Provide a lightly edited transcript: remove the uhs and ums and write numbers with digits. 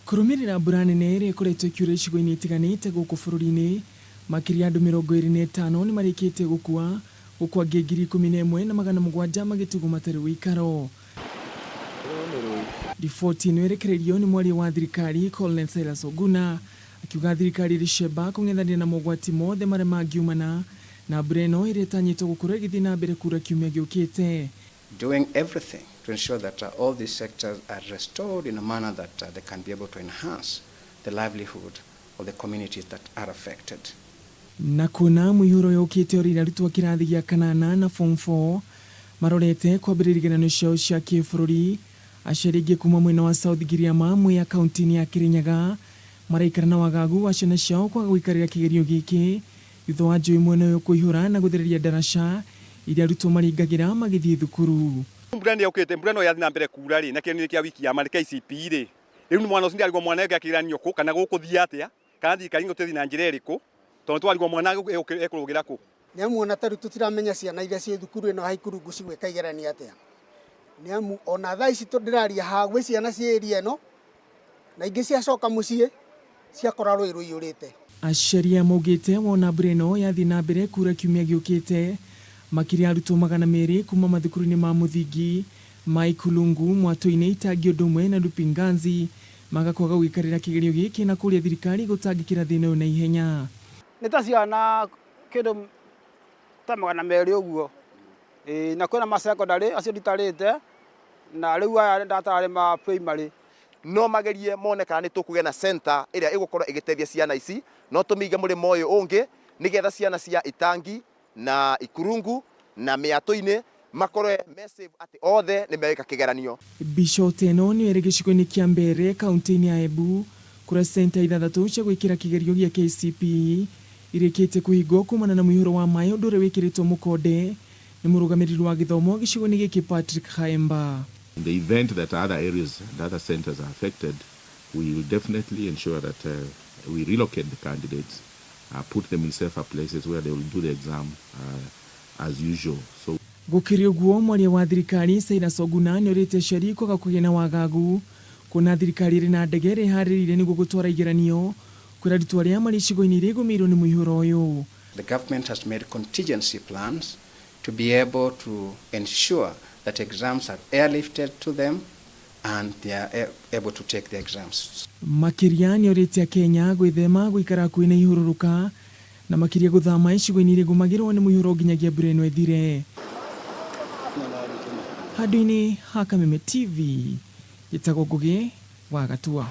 Kũrũmĩrĩra mbura nene ĩrĩa ĩkoretwo ĩkiura icigo-inĩ itiganĩte gũkũ bũrũri-inĩ, makĩria andũ 25 nĩmarĩkĩtie gũkua, gũkũ angĩ 17,700 magĩtigwo matarĩ ũikaro. Riboti ĩno ĩrekereirio nĩ mwaria wa thirikari Colonel Silas Oguna akiuga thirikari ĩrĩ cemba kũng'ethanĩra na mogwati mothe marĩa mangiumana na mbura ĩno ĩrĩa ĩtanyĩtwo gũkorwo ĩgĩthiĩ na mbere kura kiumia gĩũkĩte. Doing everything to ensure that all these sectors are restored in a manner that they can be able to enhance the livelihood of the communities that are affected. Na kuona mũihũro yũkĩte ũrĩire arutwo a kĩrathi gĩa kanana na form 4 marorete kwambĩrĩria igeranio ciao cia kĩbũrũri, aciari aingĩ kuma mwena wa South Giriama, Mwea kaunti-inĩ ya Kĩrĩnyaga maraikara na wagagu wa ciana ciao kwaga gũikarĩra kĩgerio gĩkĩ thutha wa njũĩ mwena ũyũ kũihũra na gũthereria ndaraca iria arutwo maringagĩra magĩthiĩ thukuru. Mbura nĩ yũkĩte, mbura no ĩrathiĩ na mbere kura rĩ, na kĩgeranio kĩa wiki ya KCPE rĩ, rĩu nĩ mwana ũcio ndĩrarigwo mwana eke kĩgeranio kũ, kana gũkũthiĩ atĩa, kana thirikari ĩgũtũteithia na njĩra ĩrĩkũ, tondũ twarigwo mwana ekũrũgĩra kũ. Nĩ amu ona tarĩu tũtiramenya ciana iria ciĩ thukuru ĩno ya Ikurungu cigwĩka igeranio atĩa. Nĩ amu ona thaa ici ndĩraria haha gwĩ ciana ciĩ area ĩno na ingĩ ciacoka mũciĩ ciakora rũĩ rũiyũrĩte. Aciari aya maugĩte wona mbura ĩno yathiĩ na mbere kura kiumia gĩũkĩte, makĩria arutwo 200 kuma mathukuru-inĩ ma mũthingi ma Ikulungu, Mwatũ-inĩ, Itangi ũndũ ũmwe na Lupinganzi maga kwaga gũikarĩra kĩgerio gĩkĩ na kũria thirikari gũtangĩkĩra thĩna ũyũ na ihenya. Nĩ ta ciana kĩndũ ta 200 ũguo, ĩĩ na kwĩna ma secondary acio nditarĩte, na rĩu aya ndatara nĩ ma primary. No magerie mone kana nĩ tũkũgĩa na center ĩrĩa ĩgũkorwo ĩgĩteithia ciana ici, no tũmĩige mũrĩmo ũyũ ũngĩ nĩgetha ciana cia Itangi na Ikurungu na Mĩatũ-inĩ makorwe me safe atĩ othe nĩ megwĩka kĩgeranio. Mbica o ta ĩno nĩyo ĩrĩ gĩcigo-inĩ kĩa Mbeere kaunti-inĩ ya Embu kũrĩa centa ithathatũ cia gwĩkĩra kĩgerio gĩa KCPE irĩkĩtie kũhingwo kumana na mũihũro wa maĩ ũndũ ũrĩa wĩkĩrĩtwo mũkonde nĩ mũrũgamĩrĩri wa gĩthomo gĩcigo-inĩ gĩkĩ Patrick Khaemba. In the event that other areas and other centers are affected, we will definitely ensure that we relocate the candidates, put them in safer places where they will do the exam as usual. So. Gũkĩrĩ ũguo, mwaria wa thirikari Cyrus Oguna nĩorĩtie aciari kwaga kũgĩa na wagagu kuona thirikari ĩrĩ na ndege ĩrĩa ĩharĩrĩirie nĩguo gũtwara igeranio kũrĩ arutwo arĩa marĩ icigo-inĩ iria igũmĩirwo nĩ mũihũro ũyũ. The government has made contingency plans to be able to ensure that exams are airlifted to them and they are able to take the exams. Makĩria nĩorĩtie Akenya gwĩthema gũikara hakuhĩ na ihũrũrũka na makĩria gũthama icigo-inĩ iria igũmagĩrwo nĩ mũihũro nginyagia mbura ĩno ĩthire. Handũ-inĩ ha Kameme TV, njĩtagwo Ngũgĩ wa Gatua.